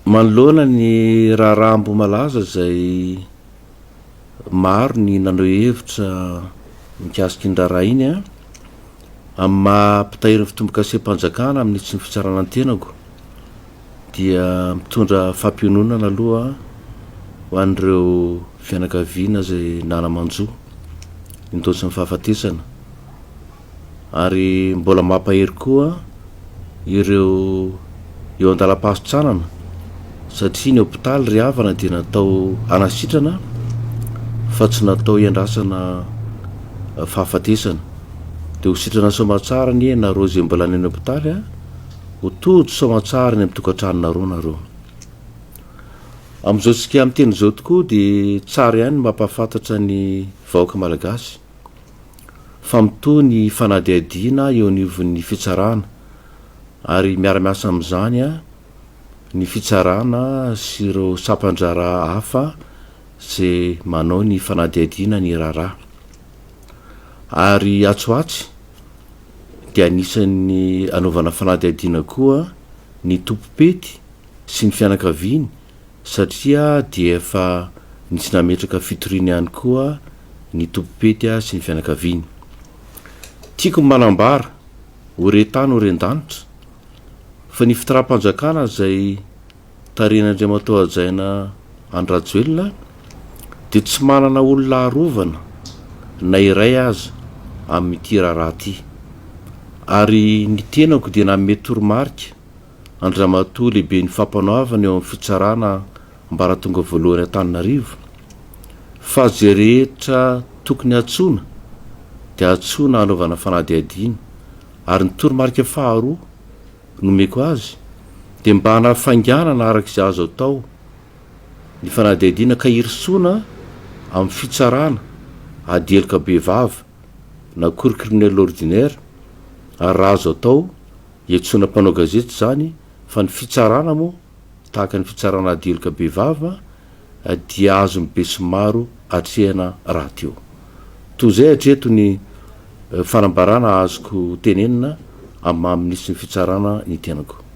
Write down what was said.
Manoloana ny raharaha Ambohimalaza izay maro ny naneho hevitra mikasika iny raharaha iny, amin'ny maha mpitahiry ny fitombokasem-panjakana amin'ny tsy ny fitsarana ny tenako dia mitondra fampiononana aloha ho an'ireo fianakaviana izay nana-manjo nindaosin'ny fahafatesana. Ary mbola mampahery koa ireo eo an-dalam-pahasitranana satria ny hopitaly ry havana dia natao hanasitrana fa tsy natao hiandrasana fahafatesana. Dia ho sitrana soamatsara anie nareo izay mbola any amin'ny hopitaly a, ho tojo soamatsara any amin'ny tokantranonareo nareo. Amin'izao tsika miteny izao tokoa dia tsara ihany ny mampahafantatra ny vahoaka malagasy. fa mitohy ny fanadihadiana eo anivon'ny fitsarana ary miara-miasa amin'izany ny fitsarana sy ireo sampan-draharaha hafa izay manao ny fanadihadiana ny raharaha. Ary atsy ho atsy dia anisan'ny anaovana fanadihadiana koa ny tompom-pety sy ny fianakaviany satria dia efa nisy nametraka fitoriana ihany koa ny tompom-pety sy ny fianakaviany. Tiako ny manambara, ho re tany ho ren-danitra, fa ny fitram-panjakana izay tarihin'Andriamatoa Hajaina Andry Rajoelina dia tsy manana olona arovana na iray aza amin'ity raharaha ity. Ary ny tenako dia nanome toromarika Andriamatoa Lehiben'ny Fampanoavana eo amin'ny Fitsarana Ambaratonga Voalohany Antananarivo, fa izay rehetra tokony hantsoina dia antsoina hanaovana fanadihadiana ary ny toromarika faharoa nomeko azy dia mba hanafainganana araka izay azo atao ny fanadihadiana ka hirosoana amin'ny fitsarana ady heloka bevava na cour criminelle ordinaire ary raha azo atao Iantsoana mpanao gazety izany fa ny fitsarana moa tahaka ny fitsarana ady heloka bevava dia azon'ny besinimaro atrehana rahateo. Toy izay hatreto ny fanambarana azoko tenenina amin'ny maha minisitry ny fitsarana ny tenako.